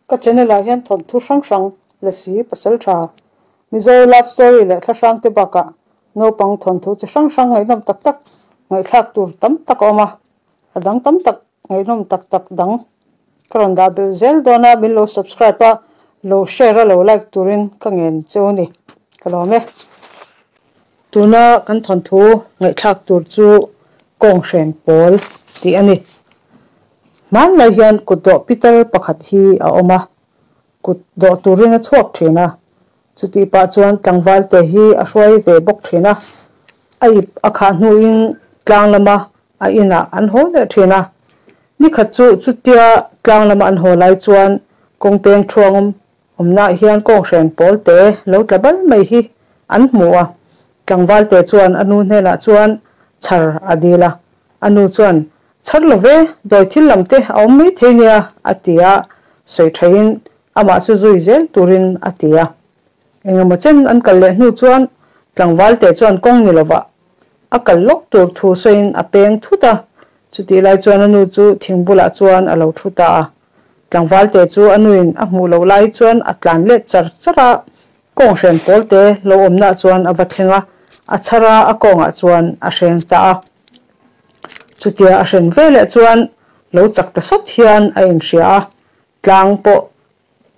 Ka channel ah hian thawnthu hrang hrang, Lasi, Pasaltha, Mizo love story leh thla hrang te bakah naupang thawnthu chi hrang hrang ngaihnawm tak tak ngaihthlak tur tam tak a awm a, a dang tam tak ngaihnawm tak tak dang ka rawn dah belh zel dawn a, min lo subscribe a, lo share a lo like turin ka ngen cheu a ni, ka lawm e. Tuna kan thawnthu ngaihthlak tur chu kawnghren pawl tih a ni. Hmanlai hian kutdawh pitar pakhat hi a awm a, kut dawh turin a chhuak thin a, chutih pah chuan tlangval te hi a hruai ve bawk thin a, a ip a khah hnuin tlang lama a inah an haw leh thin a. Nikhat chu chutia tlang lama an haw lai chuan kawng peng thuangawm awmnaah hian kawnghren pawl te lo tla bal mai hi an hmu a, tlangval te chuan a nu hnenah chuan chhar a dil a, a nu chuan Chhar lo ve, dawi thil lam te a awm mai thei nia, a ti a, sawi thaiin amah chu zui zel turin a ti a. Engemaw chen an kal leh hnu chuan tlangval te chuan kawng ni lovah a kal lawk tur thu sawiin a peng thut a, chutih lai chuan a nu chu thing bulah chuan a lo thu ta a. Tlangval te chu a nuin a hmuh loh lai chuan a tlan let char char a, kawng hren pawl te lo awmnah chuan a va thleng a, a chhar a, a kawngah chuan a hreng ta a. Chutia a hren ve leh chuan lo chak ta sawt hian a inhria a, tlang pawh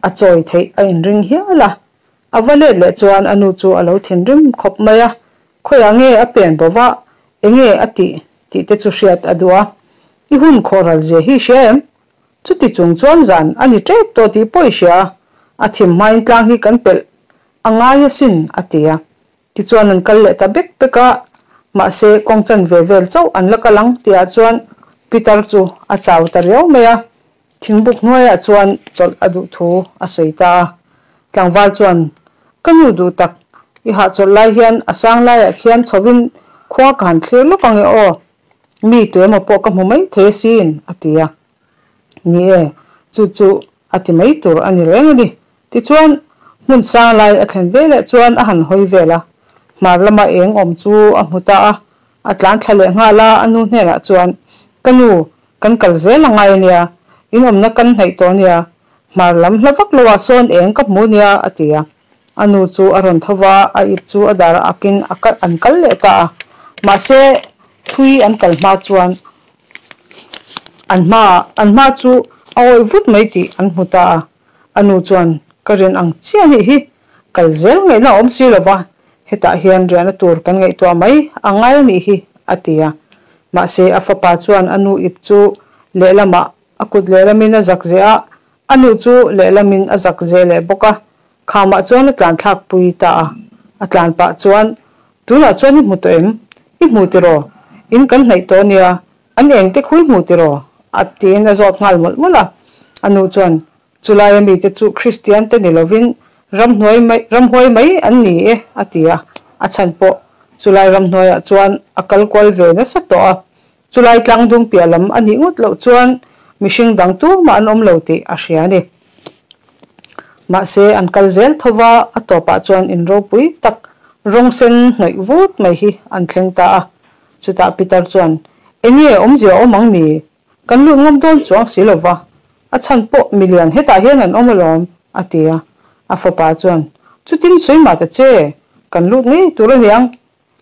a chawi theih a inring hial a. A va let leh chuan a nu chu a lo thinrim khawp mai a, khawiah nge a pen bo va, enge a tih tih te chu hriat a duh a. I hun khawhral zia hi hria em? Chuti chung chuan zan a ni tep tawh tih pawh i hria a, a thim hmain tlang hi kan pelh a ngai asin a ti a. Tichuan an kal leh ta bek bek a, mahse kawng chan ve vel chauh an la kal ang tihah chuan Peter chu a chau ta riau mai a, thingbuk hnuaiah chuan chawlh a duh thu a sawi ta a. Tlangval chuan, Ka nu duh tak, i hahchawlh lai hian a sang laiah khian chhovin khua ka han thlir lawk ang e aw, mi tuemaw pawh ka hmu mai thei asin, a ti a. Ni e, chu chu a ti mai tur a ni reng a ni. Tichuan, hmun sang lai a thlen ve leh chuan a han hawi vel a, hmar lama eng awm chu a hmu ta a, a tlan thla leh nghal a, a nu hnenah chuan, Ka nu, kan kal zel a ngai a nia, in awmna kan hnaih tawh a nia, hmar lam hla vak loah sawn eng ka hmu a nia, a ti a. A nu chu a rawn tho va, a ip chu a dar akin a an kal leh ta a, mahse, thui an kal hma chuan An hma an hma chu a awih vut mai tih an hmu ta a, a nu chuan ka rian ang chiah anih hi, kal zel ngaihna a awm si lova, hetah hian riahna tur kan ngaihtuah mai a ngai anih hi a ti a. Mahse a fapa chuan a nu ip chu lehlamah a kut lehlamin a zak zeh a, a nu chu lehlamin a zak zeh leh bawk a, khamah chuan a tlan thlak pui ta a, a tlan pah chuan Tunah chuan i hmu tawh em? I hmu tiraw? In kan hnaih tawh ania, an eng te khui hmu tiraw? A tiin a zawt nghal mawlh mawlh a. A nu chuan, Chulaia mite chu Kristian te ni lovin ramhnuai mai ramhuai mai an ni e a ti a. A chhan pawh chulai ramhnuaiah chuan a kal kual ve nasa tawh a. Chulai tlangdung piah lam a nih ngawt loh chuan mihring dang tumah an awm lo tih a hria a ni. Mahse, an kal zel tho va, a tawpah chuan in ropui tak rawng sen hnawih vut mai hi an thleng ta a. Chutah Peter chuan, Enge awmzia awm ang ni? Kan lut ngam dawn chuang si lo va, a chhan pawh milian hetah hian an awm alawm, a ti a. A fapa chuan, Chutin sawi mah ta che, kan lut ngei tur a niang,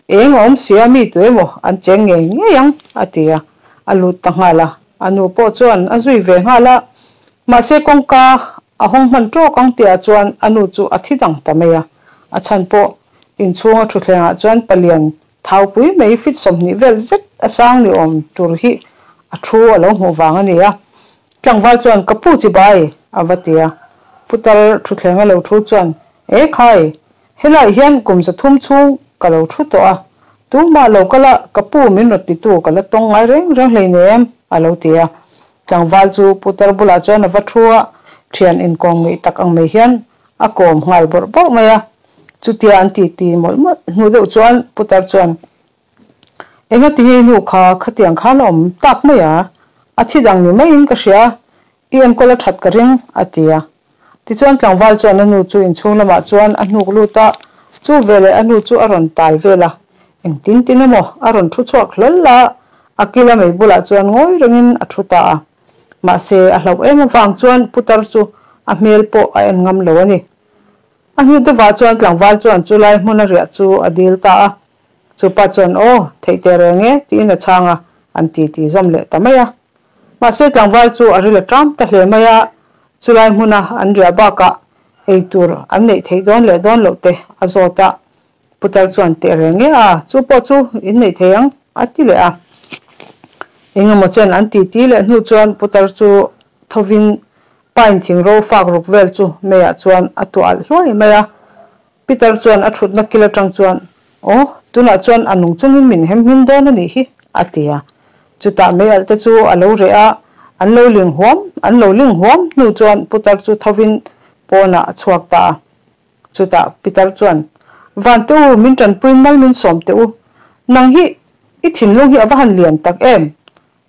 Eng a awm sia mi tu emaw an cheng ngei ngei ang a ti a, a lut ta nghal a, a nu pawh chuan a zui ve nghal a, mahse kawngka a hawng hman tawk ang tihah chuan a nu chu a thi dang ta mai a, a chhan pawh inchhunga thutthlengah chuan palian thaupui mai fit 20 vel zet a sang ni awm tur hi a thu a lo hmuh vang a ni a, tlangval chuan ka pu chi bai a va ti a, putar thutthleng a lo thu chuan e khai Helaiah hian kum 300 chhung ka lo thu tawh a, tumah lo kal a, ka pu min rawn titu ka la tawng ngai reng reng hleinem, a lo ti a. Tlangval chu putar bulah chuan a va thu a, thian inkawm ngeih tak ang mai hian a kawm nghal bawrh bawrh mai a. Chutia an titi mawlh mawlh hnu deuh chuan putar chuan, Engati nge i nu kha khatiang khan a awm tak mai a? A thi dang ni maiin ka hria, I enkawl a that ka ring, a ti a. Tichuan tlangval chuan a nu chu inchhung lamah chuan a hnuk lut a, chu veleh a nu chu a rawn tal vel a. Engtin tin emaw a rawn thu chhuak hlawl a, a kila mei bulah chuan ngawi rengin a thu ta a. Mahse a hlauh em avang chuan putar chu a hmel pawh a en ngam lo a ni. A hnu deuhah chuan tlangval chuan chulai hmuna riah chu a dil ta a. Chupa chuan, Aw, theih teh reng e, tiin a chhang a, an titi zawm leh ta mai a. Mahse tlangval chu a ril a ṭam ta hle mai a, chulai hmuna an riah bakah ei tur an neih theih dawn leh dawn loh te a zawt a. Putar chuan teh reng e a, chu pawh chu in neih thei ang, a ti leh a. Engemaw chen an titi leh hnu chuan putar chu thovin pine thing ro fak ruk vel chu meiah chuan a tuah alh hluai mai a. Peter chuan a thutna kil atang chuan, Aw, tunah chuan a nung chungin min hem hmin dawn a nih hi, a ti a. Chutah mei alh te chu a lo reh a, an lo ling huam, an lo ling huam hnu chuan putar chu thovin pawnah a chhuak ta a. Chutah Peter chuan, Van teh u, min tanpuiin mal min sawm teh u. Nang hi i thinlung hi a va han lian tak em?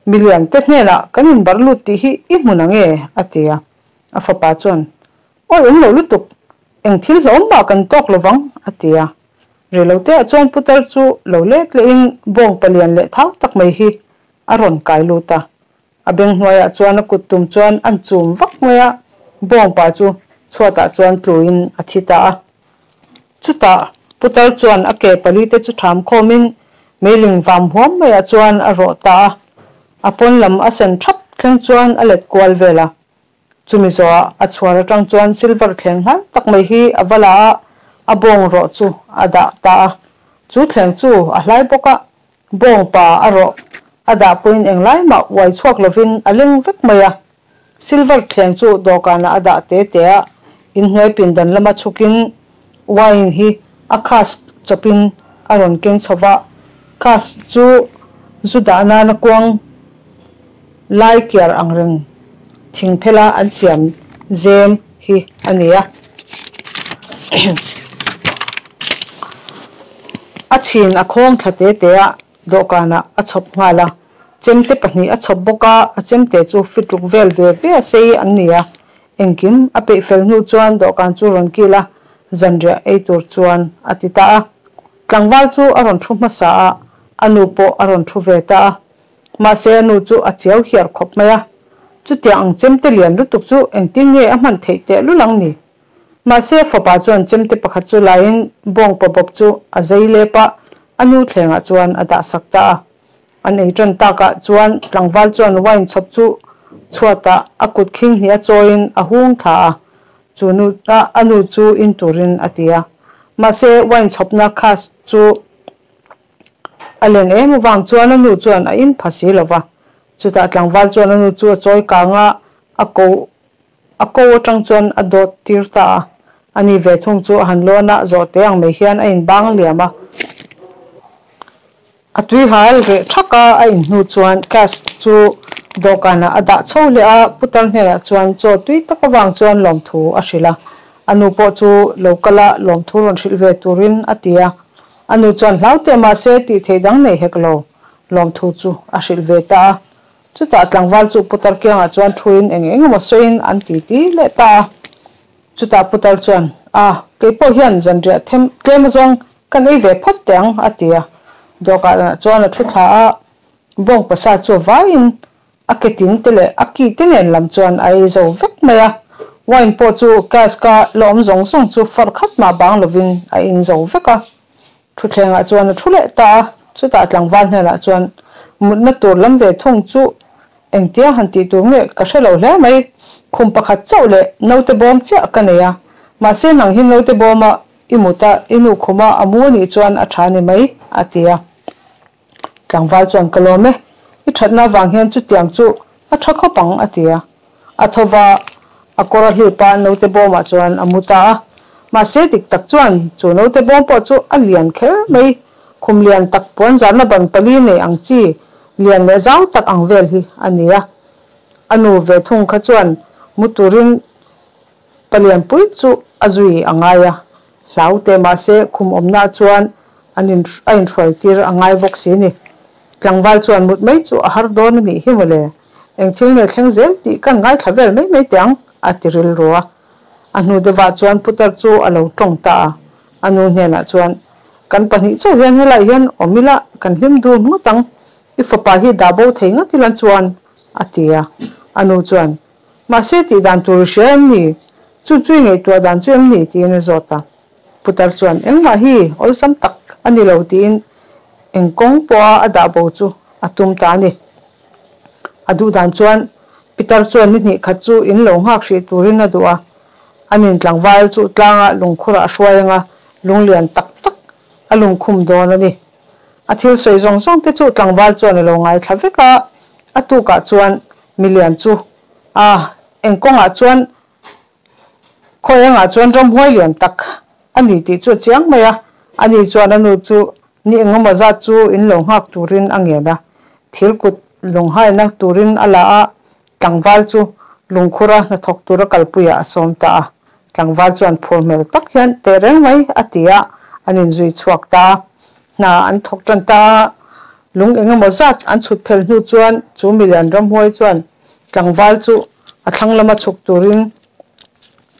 Milian te hnenah kan inbar lut tih hi i hmun ang e, a ti a. A fapa chuan, Awi awm lo lutuk, eng thil hlawm mah kan tawk lo vang, a ti a. Reiloteah chuan putar chu lo let lehin bawng palian leh thau tak mai hi a rawn kai lut a. A beng hnuaiah chuan a kut tum chuan an chum vak mai a, bawngpa chu chhuatah chuan tluin a thi ta a. Chutah putar chuan a ke palite chu ṭham khawmin meiling vam huam maiah chuan a rawh ta a. A pawn lam a sen ṭhap thleng chuan a let kual vel a. Chumi zawhah a chhuar aṭang chuan silver thleng hlai tak mai hi a va la a, a bawng rawh chu a dah ta a. Chu thleng chu a hlai bawk a, bawng pa a rawh a dah pawhin englai mah uai chhuak lovin a leng vek mai a. Silver thleng chu dawhkanah a dah te te a, inhnuai pindan lama chhukin wine hi a cask chawpin a rawn keng chho va, cask chu zu dah nana kuang lai kiar ang reng thing phela an siam zem hi a ni a. A chhin a khawng thla te te a, dawhkanah a chhawp nghal a. Chemte pahnih a chhawp bawk a, a chemte chu fit ruk vel ve ve a sei an ni a. Engkim a peih fel hnu chuan dawhkan chu rawn kil a, zanriah ei tur chuan a ti ta a. Tlangval chu a rawn thu hmasa a, a nu pawh a rawn thu ve ta a. Mahse a nu chu a chiau hiar khawp mai a, chutiang ang chemte lian lutuk chu engtin nge a hman theih teh lul ang ni? Mahse fapa chuan chemte pakhat chu laiin bawngpa bawp chu a zei lep a, a nu thlengah chuan a dah sak ta a. An ei tan takah chuan tlangval chuan wine chhawp chu chhuatah a kut khing hnih a chawiin a hung thla a, chu nu a nu chu in turin a ti a. Mahse wine chhawpna khas chu A len em avang chuan a nu chuan a in pha si lo va. Chutah tlangval chuan a nu chu a chawi kang a, a ko a ko atang chuan a dawt tir ta a. Ani ve thung chu a han lawn a, zawh te ang mai hian a in bang liam a. A tui hal reh thak a, a in hnu chuan cash chu dawhkanah a dah chho leh a, putar hnenah chuan chaw tui tak avang chuan lawmthu a hrilh a. A nu pawh chu lo kal a, lawmthu rawn hrilh ve turin a ti a. A nu chuan hlau teh mahse tih theih dang nei hek lo, lawmthu chu a hrilh ve ta a. Chutah tlangval chu putar kiangah chuan thuin eng eng emaw sawiin an ti ti leh ta a. Chutah putar chuan, A, kei pawh hian zanriah them tlem azawng kan ei ve phawt teh ang, a ti a. Dawhkanah chuan a thu thla a, bawngpasa chu vaiin A ke tin te leh a ki te nen lam chuan a ei zo vek mai a, wine pawh chu cask-a la awm zawng zawng chu far khat mah bang lovin a in zo vek a. Thutthlengah chuan a thu leh ta a, chutah tlangval hnenah chuan mutna tur lam ve thung chu engtia han tih tur nge ka hre lo hle mai, khum pakhat chauh leh naute bawm chiah ka nei a, mahse nang hi naute bawma i mut a, i nu khuma a mu anih chuan a tha ni mai, a ti a. Tlangval chuan ka lawm e, i thatna avang hian chutiang chu a tha khawp ang a ti a. A tho va, a kawr a hlip a, naute bawmah chuan a mu ta a. Mahse dik tak chuan chu naute bawm pawh chu a lian kher mai, khum lian tak puan zarna ban pali nei ang chi lian leh zau tak ang vel hi a ni a. A nu ve thung kha chuan mu turin Palianpui chu a zui a ngai a, hlau teh mahse khum awmna chuan an in a inhruai tir a ngai bawk si ni. Tlangval chuan mut mai chu a har dawn a nih hi mawle, eng thil nge thleng zel tih kan ngaithla vel mai mai teh ang, a ti rilru a. A hnu deuhah chuan putar chu a lo tawng ta a, a nu hnenah chuan, Kan pahnih chauh hian helaiah hian awm ila kan hlim dun ngawt ang, i fapa hi dah bo thei ngawt ila chuan, a ti a. A nu chuan, Mahse tih dan tur i hria em ni? Chu chu i ngaihtuah dan chu em ni? tiin a zawt a. Putar chuan, Engmah hi awlsam tak a ni lo tiin eng kawng pawha a dah bo chu a tum ta a ni. A duh dan chuan Pitar chuan ni hnih khat chu in lo nghak hrih turin a duh a. An in tlangval chu tlanga lungkhurah a hruai anga lunglian tak tak a lungkhum dawn a ni. A thil sawi zawng zawng te chu tlangval chuan a lo ngaithla vek a, a tukah chuan milian chu a eng kawngah chuan khawi engah chuan ramhuai lian tak a ni tih chu a chiang mai a, ani chuan a nu chu ni engemaw zat chu in lo nghak turin a ngen a, thil kut lunghaina turin a la a, tlangval chu lungkhura hnathawk tura kalpuiah a sawm ta a. Tlangval chuan phur hmel tak hian teh reng mai a ti a, an inzui chhuak ta a. Hna an thawk tan ta a, lung eng emaw zat an chhut phel hnu chuan chu milian ramhuai chuan tlangval chu a thlang lama chhuk turin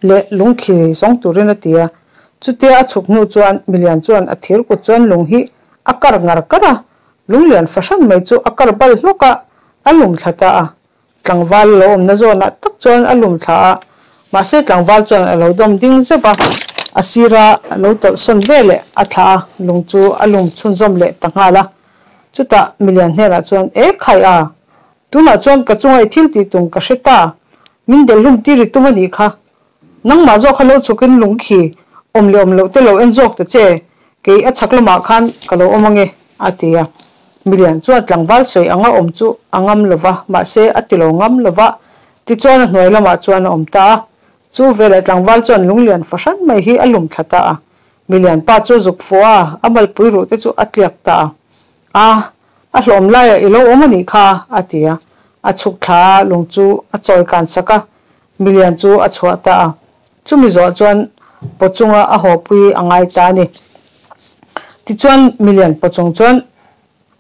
leh lung khi zawng turin a ti a. Chutia a chhuk hnu chuan milian chuan a thir kut chuan lung hi a kar ngar kar a, lung lian fahran mai chu a kar bal hlawk a, a lum thla ta a. Tlangval lo awmna zawnah tak chuan a lum thla a, mahse tlangval chuan a lo dawm ding zeuh a, a sira a lo tawlhsawn ve leh a thla a, lung chu a lum chhunzawm leh ta nghal a. Chutah milian hnenah chuan, E khai a, tunah chuan ka chunga i thil tih tum ka hre ta, min delhlum tir i tum a nih kha, Nangmah zawk kha lo chhukin lung khi awm leh awm loh te lo en zawk ta che, kei a chhak lamah khan ka lo awm ange, a ti a. Milian chuan tlangval sawi anga awm chu a ngam lo va, mahse a ti lo ngam lo va, tichuan a hnuai lamah chuan a awm ta a. Chu veleh tlangval chuan lunglian fahran mai hi a lum thla ta a. Milian pa chu zuk fuh a, a malpui ruh te chu a tliak ta a. A, a hlawm laiah i lo awm a nih kha, a ti a. A chhuk thla a, lung chu a chawi kan sak a. Milian chu a chhuah ta a, chumi zawh chuan paw chunga a hawpui a ngai ta a ni. Tichuan milian paw chung chuan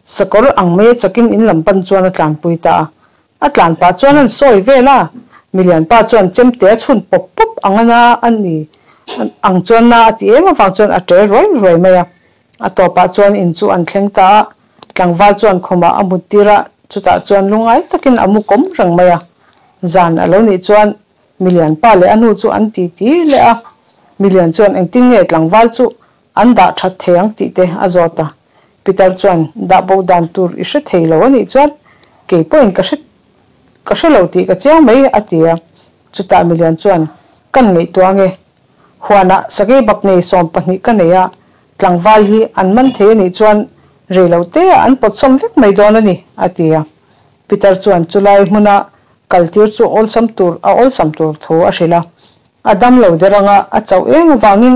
sakawr ang mai a chakin in lam pan chuan a tlanpui ta a, a tlan pah chuan an sawi vel a, milian pa chuan chemte a chhun pawp pawp ang a na a ni ang chuan na a ti em avang chuan a ṭe ruai ruai mai a. A tawpah chuan in chu an thleng ta a, tlangval chuan khumah a mut tir a, chutah chuan lungngai takin a mu kawm reng mai a. Zan a lo nih chuan milian pa leh a nu chu an ti ti leh a, milian chuan engtin nge tlangval chu an dah that thei ang tih te a zawt a. Peter chuan dah bo dan tur i hre thei lo a nih chuan kei pawhin ka hre ka hre lo tih ka chiang mai a ti a. Chutah milian chuan kan ngaihtuah ange Huanah sakei bak nei 12 ka nei a, tlangval hi an man thei a nih chuan rei lo te ah an pawtsawm vek mai dawn a ni, a ti a. Peter chuan chulai hmuna kaltir chu awlsam tur a awlsam tur thu a hrilh a. A dam lo der anga a chauh eng avangin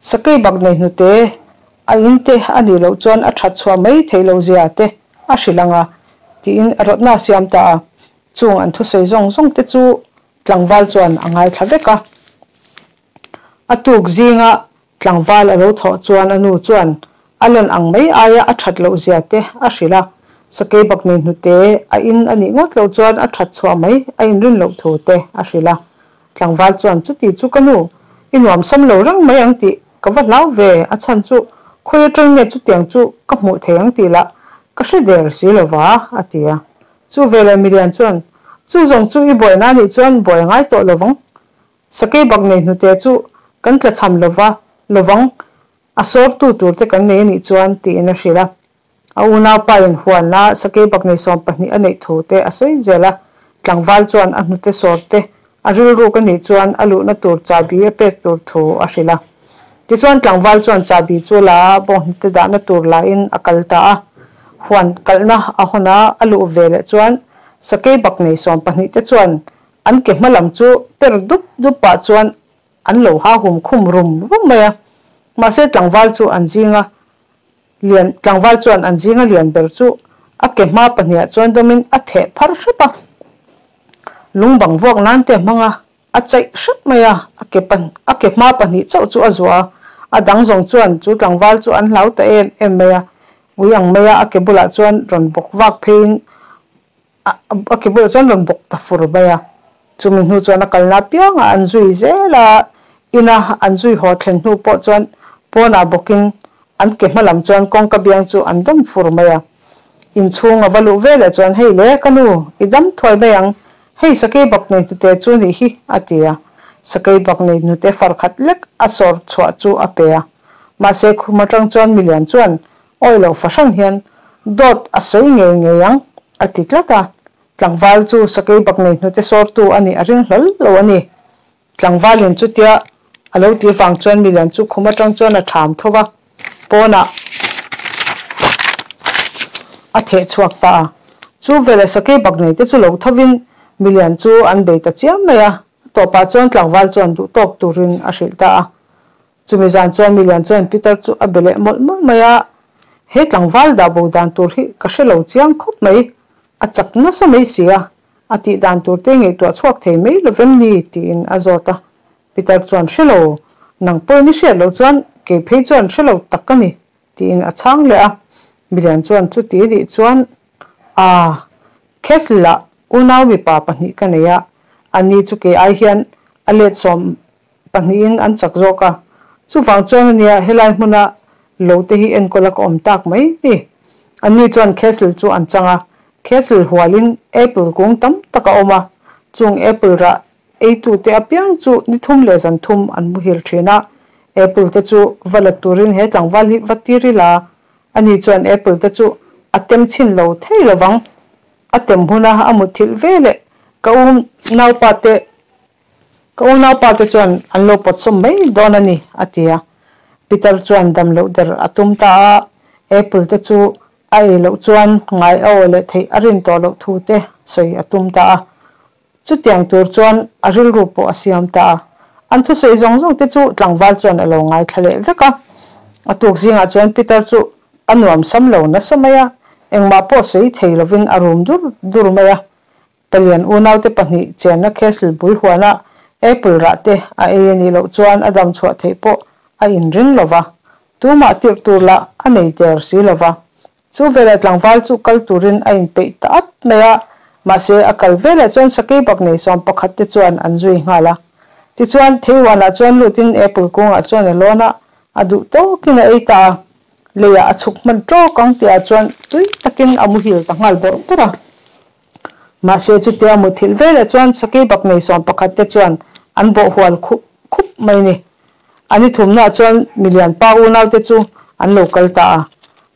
sakei bak nei hnute a in te a nih loh chuan a that chhuah mai theih loh zia te a hrilh anga tiin rawtna a siam ta a. Chung an thusawi zawng zawng te chu Tlangval chuan a ngaithla vek a. A tuk zinga tlangval a lo thawh chuan a nu chuan a lan ang mai aia a that loh zia te a hrilh a, sakei bak nei hnute a in a nih ngawt loh chuan a that chhuah mai a inrin loh thu te a hrilh a. Tlangval chuan chuti chu ka nu, i nuam sam lo reng mai ang tih ka va hlau ve, a chhan chu khawi atang nge chutiang chu ka hmuh thei ang tih lah ka hre der si lova a ti a. Chu veleh milian chuan, Chu zawng chu i buaina a nih chuan buai a ngai tawh lovang. Sakei bak nei hnute chu kan tlachham lova, lovang, a sawrtu tur te kan nei a nih chuan, tiin a hrilh a. A unaupa in huana sakei bak nei 12 a neih thu te a sawi zel a. Tlangval chuan a hnute sawr te a rilruk a nih chuan a luhna tur chahbi a pek tur thu a hrilh a. Tichuan tlangval chuan chahbi chu la a, bawnghnute dahna tur lain a kal ta a. Huan kalhna a hawn a, a luh ve leh chuan sakei bak nei 12 te chuan an ke hma lam chu per dup dup pah chuan an lo ha hum khum rum rum mai a. Mahse tlangval chu an zinga lian tlangval chuan an zinga lian ber chu a ke hma pahniha chuan dawmin a theh phar hrep a. Lung bang vuak nan te hmang a, a chaih hrep mai a, a ke pan a ke hma pahnih chauh chu a zuah a, a dang zawng chuan chu tlangval chu an hlau ta em em mai a, ui ang mai a, a ke bulah chuan rawn bawk vak pheiin a a ke bulah chuan rawn bawk ta fur mai a, chumi hnu chuan a kalna apiangah an zui zel a, ina an zui haw thlen hnu pawh chuan pawnah bawkin an ke hma lam chuan kawngka biang chu an dawm fur mai a. Inchhung a va luh veleh chuan hei le ka nu, i dam thuai mai ang, hei sakei bak nei hnute chu nih hi, a ti a. Sakeibaknei hnute far khat lek a sawr chhuah chu a pe a. Mahse khum atang chuan milian chuan awi lo fahran hian dawt a sawi ngei ngei ang a ti tlat a. Tlangval chu Sakeibaknei hnute sawrtu a nih a ring hlawl lo a ni. Tlangvalin chutia a lo tih vang chuan milian chu khum atang chuan a ṭham tho va, pawnah a theh chhuak ta a. Chu veleh Sakeibaknei te chu lo thovin milian chu an bei ta chiam mai a. A tawpah chuan tlangval chuan duh tawk turin a hrilh ta a. Chumi zan chuan milian chuan Peter chu a be leh mawlh mawlh mai a, He tlangval dah bo dan tur hi ka hre lo chiang khawp mai, a chak nasa mai si a, a tih dan tur te ngaihtuah chhuak thei mai lo vem ni? tiin a zawt a. Peter chuan hre lo, nang pawhin i hriat loh chuan kei phei chuan hre lo tak ka ni, tiin a chhang leh a. Milian chuan chuti a nih chuan a Castle-ah unau mipa pahnih ka nei a, ani chu kei ai hian a let 12 in an chak zawk a, chuvang chuan ania helai hmuna lo te hi enkawl a ka awm tak mai ni. Anni chuan Castle chu an chang a, Castle hualin apple kung tam tak a awm a, chung apple rah eitute apiang chu ni thum leh zan thum an muhil thin a, apple te chu va la turin he tlangval hi va tir ila, ani chuan apple te chu a tem chhin lo thei lovang, a tem huna a mutthilh veleh ka u naupa te Ka unaupa te chuan an lo pawtsawm mai dawn a ni, a ti a. Peter chuan dam loh der a tum ta a, apple te chu a ei loh chuan ngai a aw leh theih a rin tawh loh thu te sawi a tum ta a. Chutiang tur chuan a rilru pawh a siam ta a. An thusawi zawng zawng te chu tlangval chuan a lo ngaithla leh vek a. A tuk zingah chuan Peter chu a nuam sam lo nasa mai a, engmah pawh sawi thei lovin a rum dur dur mai a. Palian unaute pahnih chenna Castle bul huana apple rah te a ei a nih loh chuan a dam chhuah theih pawh a inring lo va, tumah tirh tur lah a nei der si lo va. Chu veleh tlangval chu kal turin a inpeih ta at mai a, mahse a kal veleh chuan sakei bak nei 11 te chuan an zui nghal a. Tichuan theihuanah chuan lutin apple kungah chuan a lawn a, a duh tawkin a ei ta a. Leiah a chhuk hman tawk ang tihah chuan tui takin a muhil ta nghal bawrh bawrh a. Mahse chutia muthilh velah chuan sakei bak nei 11 te chuan an bawh hual khup khup mai ni. An i thumnaah chuan milian pa unau te chu an lo kal ta a.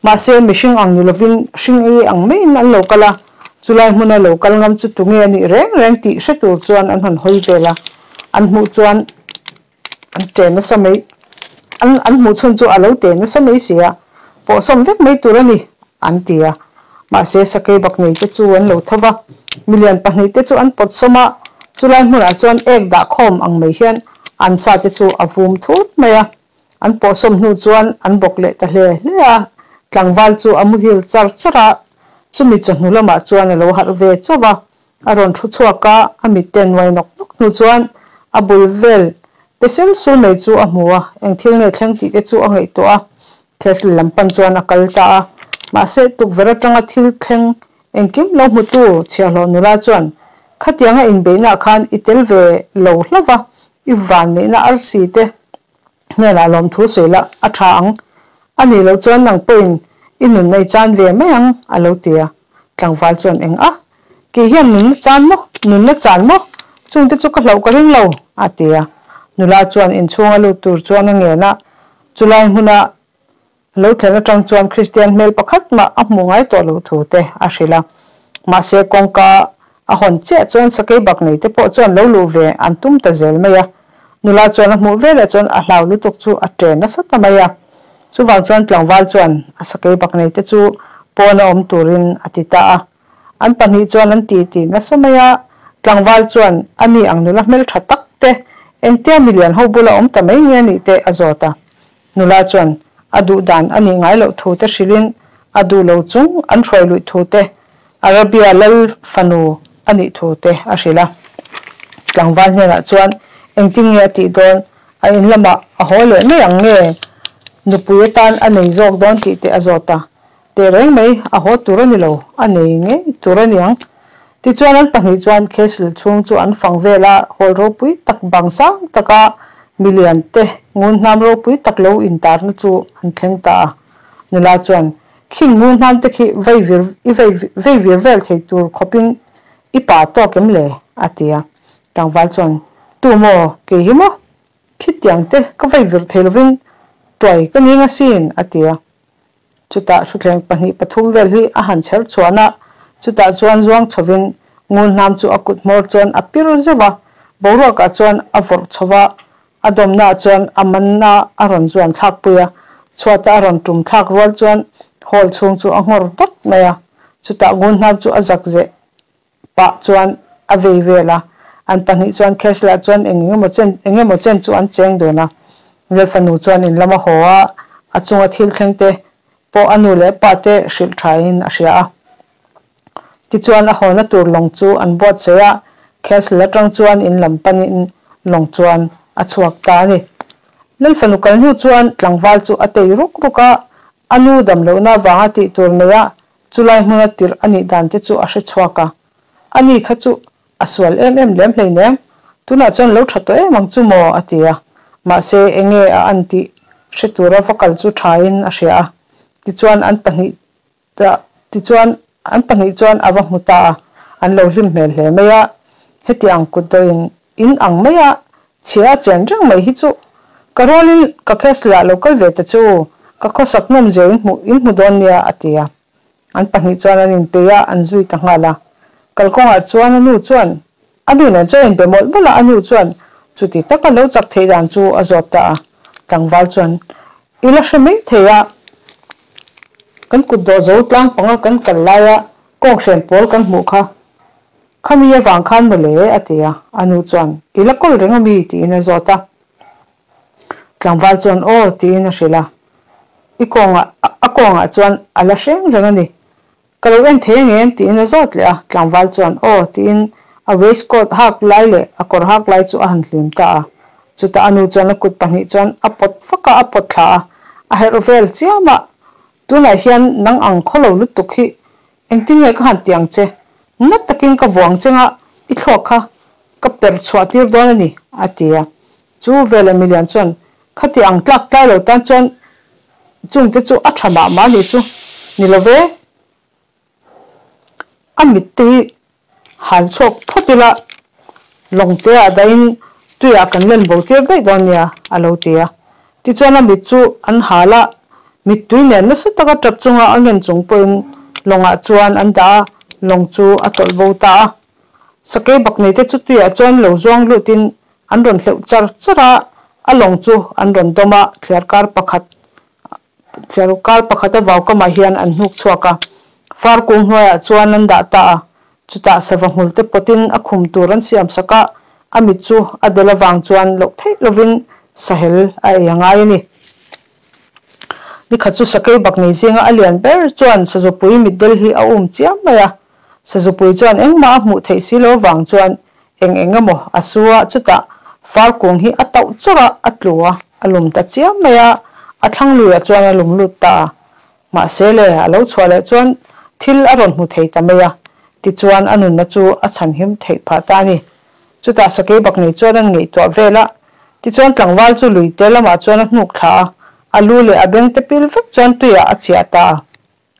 Mahse mihring ang ni lovin hring ei ang maiin an lo kal a, chulai hmuna lo kal ngam chu tunge a nih reng reng tih hre tur chuan an han hawi vel a. An hmuh chuan An ṭe nasa mai, an an hmuh chhun chu a lo te nasa mai si a, pawhsawm vek mai tur a ni, an ti a. Mahse, sakei bak nei te chu an lo tho va, milian pahnih te chu an pawtsawm a, chulai hmunah chuan ek dah khawm ang mai hian an sa te chu a vum thut mai a. An pawhsawm hnu chuan an bawk leh ta hle hle a, tlangval chu a muhil char char a, chumi chawhnu lamah chuan a lo harh ve chauh a, A rawn thu chhuak a, a mitte nuai nawk nawk hnu chuan a bul vel pe sel sul mai chu a hmu a, eng thil nge thleng tih te chu a ngaihtuah a, Castle lam pan chuan a kal ta a. Mahse, tukverh atanga thil thleng engkim lo hmutu chhiahhlawh nula chuan, Khatianga inbeihnaah khan i tel ve lo hlauh va, i vanneihna arsi te Hnenah lawmthu sawi la a tha ang, a nih loh chuan nang pawhin i nunna i chan ve mai ang, a lo ti a. Tlangval chuan eng a, kei hian nunna chan maw, nunna chan maw, chungte chu ka hlauh ka ring lo, a ti a. Nula chuan inchhunga lut tur chuan a ngen a, chulai hmuna Lo thlen atang chuan Kristian hmel pakhat mah a hmuh ngai tawh loh thu te a hrilh a. Mahse kawngka a hawn chiah chuan sakei bak nei te pawh chuan lo luh ve an tum ta zel mai a. Nula chuan a hmuh veleh chuan a hlau lutuk chu a ṭe nasa ta mai a. Chuvang chuan tlangval chuan a sakei bak nei te chu pawn a awm turin a ti ta a. An pahnih chuan an ti ti nasa mai a, tlangval chuan a ni ang nula hmelṭha tak te engtia milian ho bula awm ta mai nge nih te a zawt a. Nula chuan a duh dan a nih ngai loh thu te hrilhin a duh lo chung an hruai luih thu te, Arabia lal fanu a nih thu te a hrilh a. Tlangval hnenah chuan engtin nge a tih dawn, a in lamah a haw leh mai ang nge nupui atan a nei zawk dawn tih te a zawt a. Teh reng mai, a haw tur a ni lo, a nei ngei tur a niang. Tichuan an pahnih chuan castle chhung chu an fang vel a, hall ropui tak bang sang taka milian te ngun hnam ropui tak lo intarna chu an thleng ta a. Nula chuan, Khing ngun hnam te khi vei vir i vei vei vir vel thei tur khawpin i pa tawk em le? a ti a. Tlangval chuan, Tu maw, kei hi maw? Khitiang te ka vei vir thei lovin tuai ka ning asin, a ti a. Chutah thutthleng pahnih pathum vel hi a han chher chhuan a, chutah chuan zuang chhovin Ngunhnam chu a kut hmawr chuan a pir zeuh a, boruakah chuan a vawrh chho va, a dawmnaah chuan a manna a rawn zuan thlakpui a, chhuata a rawn tum thlak rual chuan hall chhung chu a nghawr dawt mai a, chutah Ngunhnam chu a zak zeh pah chuan a vei vel a, an pahnih chuan Castle-ah chuan eng engemaw chen eng emaw chen chu an cheng dun a. Lalfanu chuan in lam a haw a, a chunga thil thleng te pawh a nu leh pa te hrilh thain a hria a. Tichuan a hawna tur lawng chu an buatsaih a, Castle atang chuan in lam panin lawng chuan a chhuak ta a ni. Lalfanu kal hnu chuan tlangval chu a tei ruk ruk a, a nu damlohna avanga tih tur nei a Chulai hmuna tirh a nih dan te chu a hre chhuak a, a ni kha chu a sual em em lem hleinem, tunah chuan lo tha tawh em ang chu maw a ti a, mahse enge a an tih hre tura va kal chu thain a hria a, tichuan an pahnih tichuan an pahnih chuan a va hmu ta a, an lo hlim hmel hle mai a, heti ang kut dawhin in ang mai a, chhia a chen reng mai hi chu ka rualin ka castle ah lo kal ve ta chu ka khawsak nawm zia in hmuh in hmu dawn nia a ti a, an pahnih chuan an inpeih a an zui ta nghal a, kalkawngah chuan a nu chuan a nu nen chuan a inbe mawlh mawlh a, a nu chuan chuti taka lo chak theih dan chu a zawt ta a, tlangval chuan i la hre mai thei a, kan kut dawh zo tlang panga kan kal laia kawnghren pawl kan hmuh kha. Khami avang khan mawle, a ti a. A nu chuan, I la kawl reng ami? tiin a zawt a. Tlangval chuan, Aw, tiin a hrilh a. I kawngah, a kawngah chuan a la hreng reng a ni. Ka lo en thei angem? tiin a zawt leh a. Tlangval chuan, Aw, tiin a waistcoat hak lai leh a kawr hak lai chu a han hlim ta a. Chutah a nu chuan a kut pahnih chuan a pawt vak a, a pawt thla a, a herh vel chiam a. Tunah hian nang ang khawlo lutuk hi Engtin nge ka han ti ang che? Nat takin ka vuang cheng a, i thluak kha ka per chhuah tir dawn a ni, a ti a. Chu veleh milian chuan, Khati ang tlak tlai lo tan chuan chungte chu a tha mah mah nih chu ni lo ve. A mitte hi hal chhuak phawt ila, lawngte ah dahin tuiah kan len bo tir daih dawn nia, a lo ti a. Tichuan a mit chu an hal a, mittui nen nasa taka tap chunga a ngen chung pawhin lawngah chuan an dah a, lawng chu a tawlh bo ta a. Sakei baknei te chu tuiah chuan lo zuang lutin an rawn hleuh char char a, a lawng chu an rawn dawm a, thliarkar pakhat Thliarkar pakhat a vau kamah hian an hnuk chhuak a, far kung hnuaiah chuan an dah ta a, chutah sava hmul te pawtin a khum tur an siam sak a, a mit chu a del avang chuan loh theih lovin sahel a ei a ngai a ni. Nikhat chu sakei bak nei zinga a lian ber chuan sazupui mitdel hi a um chiam mai a, sazupui chuan engmah a hmuh theih si lo avang chuan Eng eng emaw a su a, chutah far kung hi a tauh chawrh a, a tlu a, a lum ta chiam mai a, a thlang luiah chuan a lum lut ta a. Mahse le, a lo chhuah leh chuan thil a rawn hmu thei ta mai a, tichuan a nunna chu a chhanhim theih phah ta a ni. Chutah sakei bak nei chuan an ngaihtuah vel a, tichuan tlangval chu lui te lamah chuan a hnuk thla a, a lu leh a beng te pil vek chuan tuiah a chiah ta a.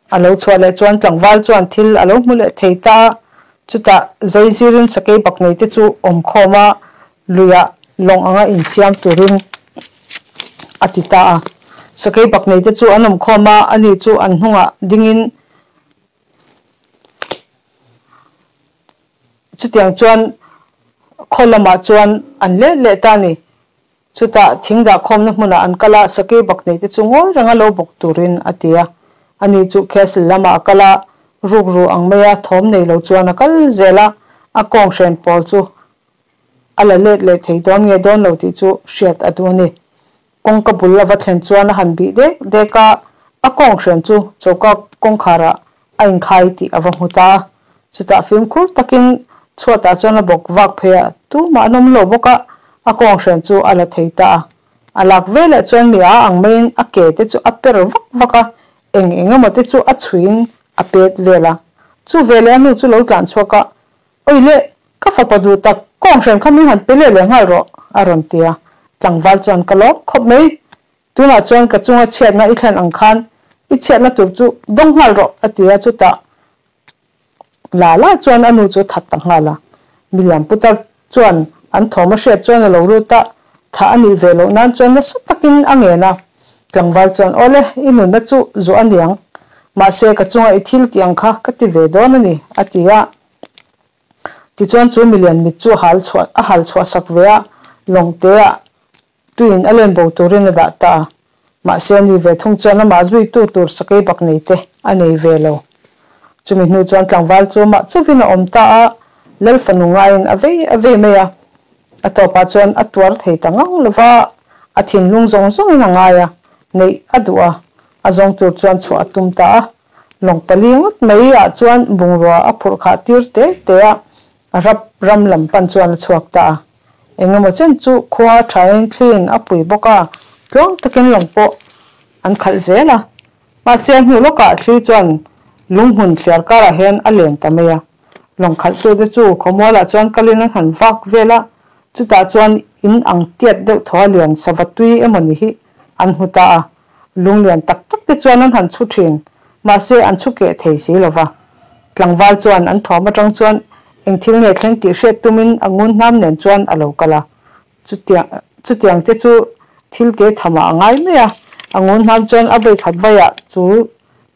A lo chhuah leh chuan tlangval chuan thil a lo hmu leh thei ta a, chutah zaizirin sakei baknei te chu awm khawm a, luiah lawng anga insiam turin a ti ta a. Sakei baknei te chu an awm khawm a, ani chu an hnungah dingin chutiang chuan khaw lamah chuan an let leh ta a ni. Chutah thing dahkhawmna hmunah an kal a, sakei bakneih te chu ngawi renga lo bawk turin a ti a. Ani chu castle lamah a kal a, rukru ang maia thawm nei lo chuan a kal zel a, a kawng hren pawl chu a la let leh thei dawn nge dawn lo tih chu hriat a duh a ni. Kawngka bul a va thlen chuan a han bih dek dek a, a kawng hren chu choka kawngkharah a inkhai tih a va hmu ta a. Chutah fimkhur takin chhuatah chuan a bawk vak phei a, tumah an awm lo bawk a, a kawnghren chu a la thei ta a. A lak veleh chuan mi a ang maiin a ke te chu a per vak vak a, eng eng emaw te chu a chhuiin a pet vel a. Chu veleh a hnu chu lo tlan chhuak a, Oi le, ka fapa duh tak, kawnghren kha min han pe leh leh nghal rawh, a rawn ti a. Tlangval chuan ka lawm khawp mai. Tunah chuan ka chunga chhiatna i thlen ang khan i chhiatna tur chu dawng nghal rawh, a ti a, chutah La la chuan a nu chu that ta nghal a. Milian putar chuan An thawm a hriat chuan a lo lut a, thah a nih ve loh nan chuan nasa takin a ngen a. Tlangval chuan, Awle, i nunna chu zuah a niang. Mahse, ka chunga i thil tih ang kha ka ti ve dawn a ni, a ti a. Tichuan chu milian mit chu a hal chhuah a hal chhuah sak ve a, lawngte-ah tuiin a len bo turin a dah ta a. Mahse, a ni ve thung chuan amah zuitu tur sakei bak nei te a nei ve lo. Chumi hnu chuan tlangval chu amah chauhin a awm ta a, Lal fanu ngaiin a vei a vei mai a. A tawpah chuan a tuar thei ta ngang lo va, a thinlung zawng zawngin a ngai a, neih a duh a, a zawng tur chuan chhuah a tum ta a. Lawng pali ngawt mai ah chuan bungrua a phurh khah tir te te a, Arab ram lam pan chuan a chhuak ta a. Engemaw chen chu khua thain thliin a pui bawk a, tluang takin lawng pawh an khalh zel a. Mahse a hnu lawkah thli chuan lunghmun thliar karah hian a len ta mai a. Lawng khalhtute chu khawmualah chuan kalin an han vak vel a, chutah chuan in ang tiat deuh thaw a lian sava tui emaw ni hi an hmu ta a. Lung lian tak tak te chuan an han chhu thin, mahse an chhu keh thei si lo va. Tlangval chuan an thawm atang chuan eng thil nge thleng tih hriat tumin a ngun hnam nen chuan a lo kal a. Chutiang chutiang te chu thil te thamah a ngai mai a, a ngun hnam chuan a vei khat vaiah chu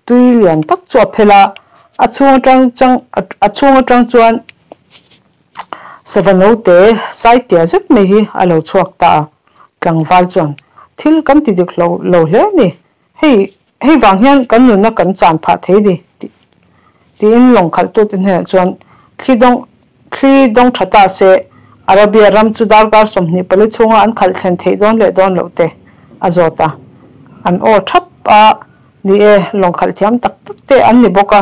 tui lian tak chu a phel a, a chhung atang chang a chhung atang chuan sava note saitia zet mai hi a lo chhuak ta a. Tlangval chuan thil kan ti dik lo lo hle a ni, hei hei vang hian kan nunna kan chan phah thei ni tih tiin lawng khalhtute hnenah chuan thli dawng thli dawng tha ta se Arabia ram chu darkar 24 chhunga an khalh thlen theih dawn leh dawn loh te a zawt a, an aw thap a, ni e lawng khalh thiam tak tak te an ni bawk a,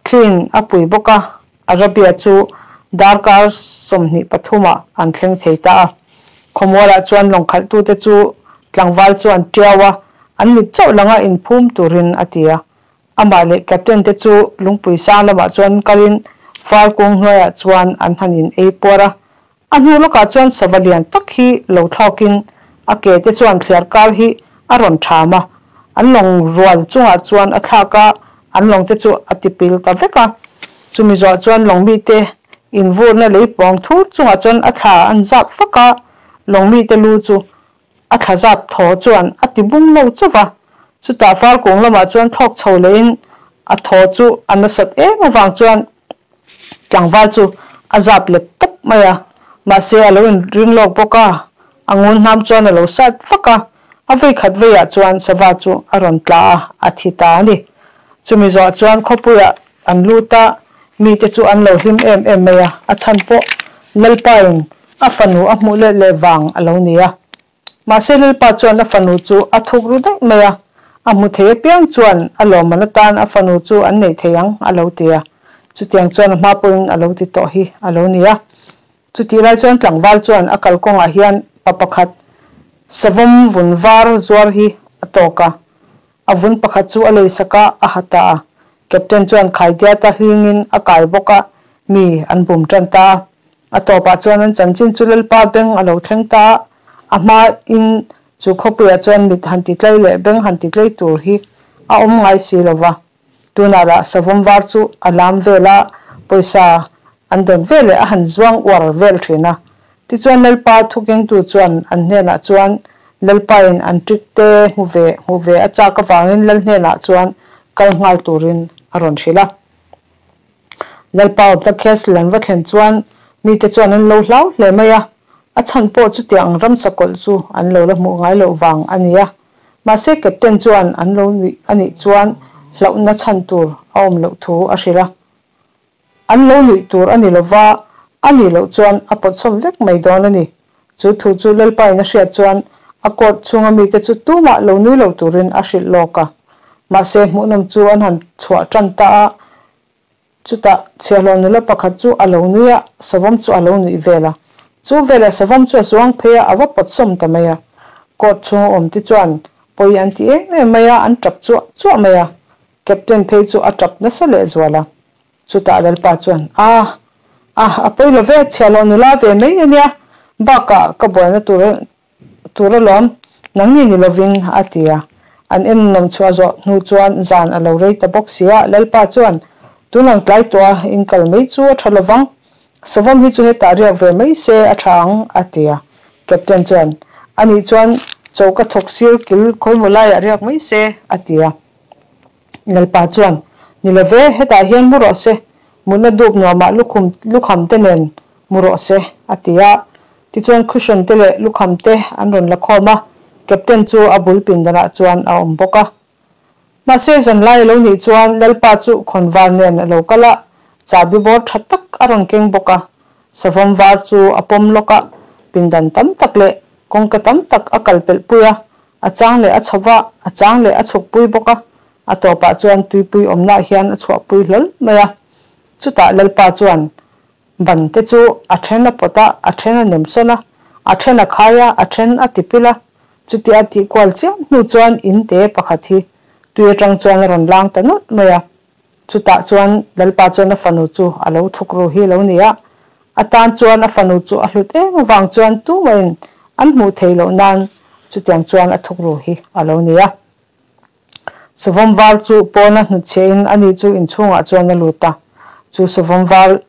thliin a pui bawk a, Arabia chu darkar 23 ah an thleng thei ta a. Khawmualah chuan lawng khalhtute chu tlangval chuan tiau a, an mit chauh langa inphum turin a ti a. Amah leh captain te chu lungpui sang lamah chuan kalin far kung hnuaiah chuan an han in ei puar a. A hnu lawkah chuan sava lian tak hi lo thlawkin a ke te chuan thliar kar hi a rawn ṭham a, an lawng rual chungah chuan a thlak a, an lawng te chu a tipil ta vek a. Chumi zawh chuan lawng mite invurna lei pawng thur chungah chuan a thla an zap vak a, lawng mite lu chu a thla zap thaw chuan a ti bung lo chauh va. Chutah far kung lamah chuan thlawk chho lehin a thaw chu a nasat em avang chuan Tlangval chu a zap let tawp mai a, mahse a lo inring lawk bawk a, a ngun hnam chuan a lo sat vak a, a vei khat veiah chuan sava chu a rawn tla a, a thi ta a ni. Chumi zawh chuan khawpuiah an lut a, mite chu an lo hlim em em mai a, a chhan pawh Lalpain a fanu a hmuh let leh vang a lo ni a. Mahse Lalpa chuan a fanu chu a thuk ru daih mai a, a hmu thei apiang chuan a lawmman atan a fanu chu an neih thei ang a lo ti a. Chutiang chuan a hma pawhin a lo ti tawh hi a lo ni a. Chutih lai chuan tlangval chuan a kalkawngah hian pa pakhat savawm vun var zuar hi a tawk a, a vun pakhat chu a leisak a, a ha ta a. Captain chuan khaidiata hlingin a kai bawk a, mi an bum tan ta a. A tawpah chuan an chanchin chu Lalpa beng a lo thleng ta a, a hmain chu khawpuiah chuan mit han ti tlei leh beng han ti tlei tur hi a awm ngai si lo va. Tunah lah savawm var chu a lam vel a, pawisa an dawn veleh a han zuang uar vel thin a. Tichuan Lalpa thukengtu chuan an hnenah chuan Lalpain an ṭik te hmu ve hmu ve a chak avangin Lal hnenah chuan kal nghal turin a rawn hrilh a. Lalpa awmna castle an va thlen chuan mite chuan an lo hlau hle mai a, a chhan pawh chutiang ang ramsa kawlh chu an lo la hmuh ngai loh vang a ni a. Mahse captain chuan an lo nuih a nih chuan hlauhna chhan tur a awm loh thu a hrilh a. An lo nuih tur a ni lova, a nih loh chuan a pawtsawm vek mai dawn a ni. Chu thu chu Lalpain a hriat chuan a court chhunga mite chu tumah lo nui lo turin a hrilh lawk a. Mahse hmuhnawm chu an han chhuah tan ta a, chutah chhiahhlawh nula pakhat chu a lo nui a, savawm chu a lo nuih vel a. Chu velah savawm chu a zuang phei a, a va pawtsawm ta mai a. Court chhunga awmte chuan pawi an ti em em mai a, an tap chuah chuah mai a. Captain phei chu a tap nasa lehzual a. Chutah Lalpa chuan, A, a, a pawi lo ve, chhiahhlawh nula ve mai a nia, bakah ka buaina tur tur alawm, nangni ni lovin, a ti a. An en nawm chhuah zawh hnu chuan zan a lo rei ta bawk si a, Lalpa chuan, Tunang tlai tawh a, in kal mai chu a tha lovang. Savawm hi chu hetah riak ve mai se a tha ang, a ti a. Captain chuan, Anih chuan choka thawk sir kil khawimaw laiah riak mai se, a ti a. Lalpa chuan, Ni lo ve, hetah hian mu rawh se, mutna dup nuamah lukhum lukham te nen mu rawh se, a ti a. Tichuan cushion te leh lukham te an rawn la khawm a, Captain chu a bul pindanah chuan a awm bawk a. Mahse zanlai a lo nih chuan Lalpa chu khawnvar nen a lo kal a, chahbi bawr tha tak a rawn keng bawk a. Savawm var chu a pawm lawk a, pindan tam tak leh kawngka tam tak a kal pelh pui a, a chang leh a chho va, a chang leh a chhuk pui bawk a, a tawpah chuan tuipui awmnaah hian a chhuahpui hlawl mai a. Chutah Lalpa chuan ban te chu a then a pawt a, a then a nem sawn a, a then a khai a, a then a tipil a. Chutia a tih kual chiam hnu chuan in te pakhat hi tui atang chuan a rawn lang ta nawlh mai a. Chutah chuan Lalpa chuan a fanu chu a lo thuk ru hi lo ni a, a tan chuan a fanu chu a hlut em avang chuan tumahin an hmuh theih loh nan chutiang chuan a thuk ru hi a lo ni a. Savawm var chu pawna hnutchhiahin ani chu inchhungah chuan a lut a, chu savawm var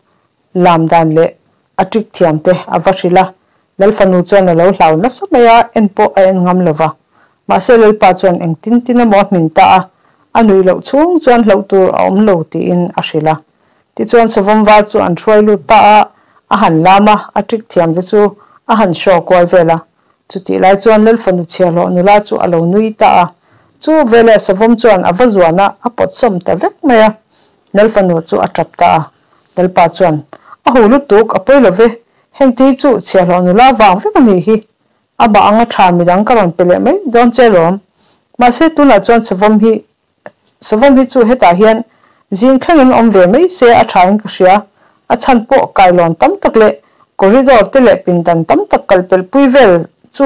lam dan leh a trick thiam te a va hrilh a, Lalfanu chuan a lo hlau nasa mai a, en pawh a en ngam lo va. Mahse Lalpa chuan engtin tin emaw a hmin ta a, a nuih loh chhung chuan hlauh tur a awm lo tiin a hrilh a. Tichuan savawm var chu an hruai lut ta a, a han lam a, a trick thiam te chu a han show kual vel a. Chutih lai chuan Lalfanu chhiahhlawh nula chu a lo nui ta a, chu veleh savawm chuan a va zuan a, a pawt sawm ta vek mai a. Lalfanu chu a tap ta a. Lalpa chuan, A hu lutuk, a pawi lo ve, heng te hi chu chhiahhlawh nula vang vek a nih hi. Amah anga tha midang ka rawn pe leh mai dawn che lawm. Mahse tunah chuan savawm hi savawm hi chu hetah hian zing thlengin awm ve mai se a thain ka hria. A chhan pawh kailawn tam tak leh corridor te leh pindan tam tak kal pelh pui vel chu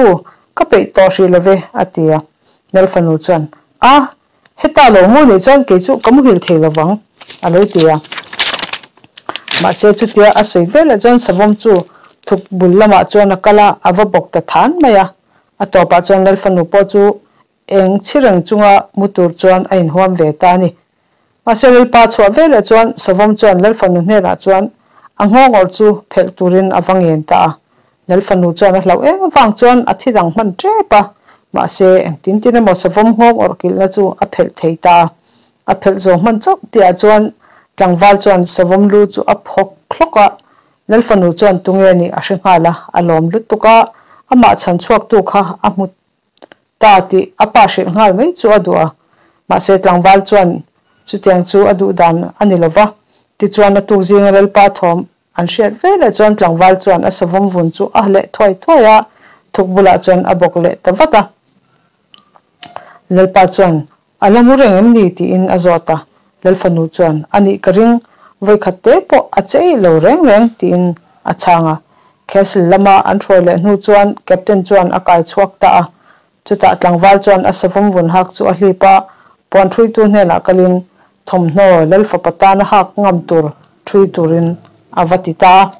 ka peih tawh hrih lo ve, a ti a. Lalfanu chuan, A! Heta lo mu nih chuan kei chu ka muhil thei lo vang, a lo ti a. Mahse chutia a sawi velah chuan savawm chu thuk bul lamah chuan a kal a, a va bawk ta than mai a. A tawpah chuan Lalfanu pawh chu eng chhi reng chunga mu tur chuan a inhuam ve ta a ni. Mahse Lalpa chhuah velah chuan savawm chuan Lalfanu hnenah chuan a nghawngawrh chu phelh turin a va ngen ta a. Lal fanu chuan a hlauh em avang chuan a thi dang hman tep a, mahse engtin tin emaw savawm nghawng awrh kilhna chu a phelh thei ta a. A phelh zawh hman chauh tihah chuan tlangval chuan savawm lu chu a phawk hlawk a, Lal fanu chuan tunge nih a hre nghal a, a lawm lutuk a, amah chhan chhuaktu kha a hmu ta tih a pa hrilh nghal mai chu a duh a, mahse tlangval chuan chutiang chu a duh dan a ni lova, tichuan a tuk zinga Lalpa thawm An hriat veleh chuan tlangval chuan a savawm vun chu a leh thuai thuai a, thuk bulah chuan a bawk leh ta vat a. Lalpa chuan, A la mu reng em ni? tiin a zawt a. Lalfanu chuan, A nih ka ring, vawikhat te pawh a che eih lo reng reng, tiin a chhang a. Castle lama an hruai leh hnu chuan Captain chuan a kai chhuak ta a. Chutah tlangval chuan a savawm vun hak chu a hlip a, puan ṭhuitu hnenah kalin thawmhnaw lal fapa tana hak ngam tur ṭhui turin a va ti ta a.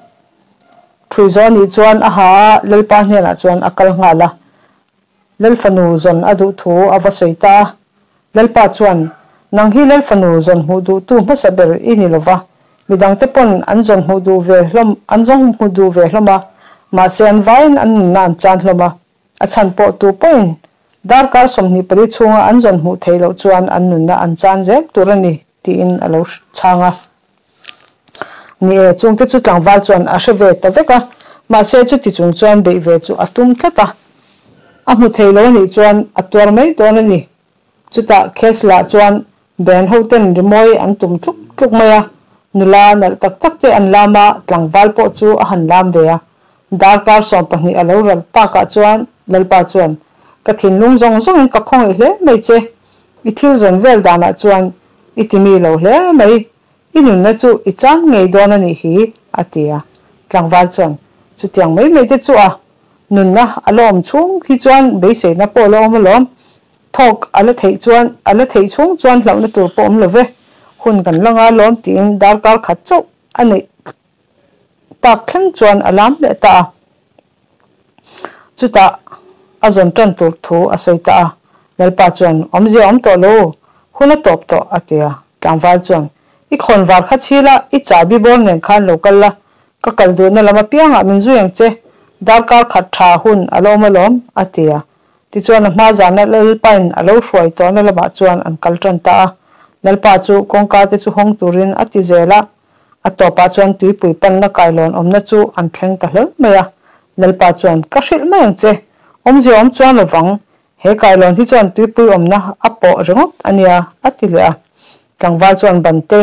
Ṭhui zawh anih chuan a ha a, lalpa hnenah chuan a kal nghal a. Lal fanu zawn a duh thu a va sawi ta a. Lalpa chuan, Nang hi lal fanu zawn hmuh duhtu hmasa ber i ni lova, midangte pawn an zawn hmuh duh ve hlawm an zawng hmu duh ve hlawm a, mahse an vaiin an nunna an chan hlawm a. A chhan pawh tu pawhin darkar 24 chhunga an zawn hmuh theih loh chuan an nunna an chan zel tur a ni tiin a lo chhang a. Ni e, chungte chu tlangval chuan a hre ve ta vek a, mahse chuti chung chuan beih ve chu a tum tlat a. A hmu thei lo a nih chuan a tuar mai dawn a ni. Chutah Kessler chuan band hoten rimawi an tum tluk tluk mai a, nula nalh tak tak te an lam a, tlangval pawh chu a han lam ve a. Darkar 12 a lo ral takah chuan Lalpa chuan, Ka thinlung zawng zawngin ka khawngaih hle mai che, i thil zawn vel danah chuan i ti mi lo hle mai, i nunna chu i chang ngei dawn a nih hi, a ti a. Tlangval chuan, Chutiang mai mai te chu a Nunna a la awm chhung hi chuan beiseina pawh a la awm alawm. Thawk a la theih chuan a la theih chhung chuan hlauhna tur pawh awm lo ve. Hun kan la ngai alawm tiin darkar khat chauh a neih tak thleng chuan a lam leh ta a. Chutah a zawn tan tur thu a sawi ta a. Lalpa chuan, Awmzia awm tawh lo, hun a tawp tawh a ti a. Tlangval chuan, I khawnvar kha chhil a, i chahbi bawr nen khan lo kal la. Ka kal duhna lam apiangah min zui ang che, darkar khat tha hun a lo awm alawm, a ti a. Tichuan a hma zana Lalpain a lo hruai tawhna lamah chuan an kal tan ta a. Lalpa chu kawngka te chu hawng turin a ti zel a. A tawpah chuan tuipui panna kailawn awmna chu an thleng ta hleuh mai a. Lalpa chuan, Ka hrilh mai ang che, awmzia awm chuan lovang, he kailawn hi chuan tuipui awmna a pawh ringawt a nia, a ti leh a. Tlangval chuan bante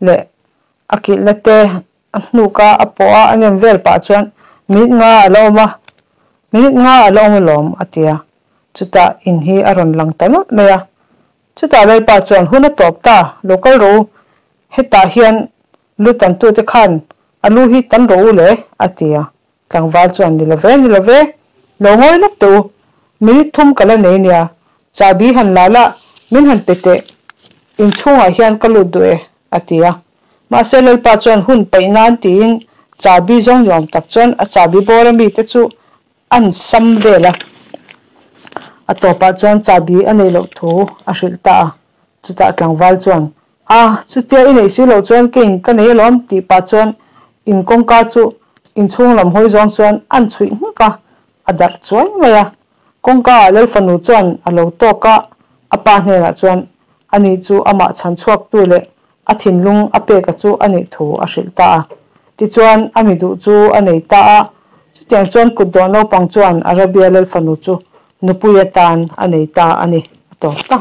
leh a kilhna te a hnuka a pawh a, a nem vel pah chuan minute nga a la awm a, minute nga a la awm alawm a ti a, chutah in hi a rawn lang ta nawlh mai a. Chutah Lalpa chuan hun a tawp ta, lo kal rawh u, hetah hian lu tantute khan a lu hi tan rawh u le a ti a. Tlangval chuan ni lo ve, ni lo ve, lo ngawi lawk teh u, minute thum ka la nei nia, chahbi han la la, min han pe teh, inchhungah hian ka lut duh e a ti a. Mahse Lalpa chuan hun paih nan tiin chahbi zawng ni awm tak chuan a chahbi bawr a mite chu an sam vel a. A tawpah chuan chahbi a neih loh thu a hrilh ta a. Chutah tlangval chuan, A, chutia i neih si loh chuan keiin ka nei alawm tih pah chuan in kawngka chu inchhung lam hawi zawng chuan an chhuih nghek a, a darh chuai mai a. Kawngka ah Lalfanu chuan a lo tawk a, a pa hnenah chuan ani chu amah chhan chhuaktu leh a thinlung a peka chu a nih thu a hrilh ta a. Tichuan a mi duh chu a nei ta a, chutiang chuan kutdawh naupang chuan Arabia Lalfanu chu nupui atan a nei ta a ni, a tawp ta.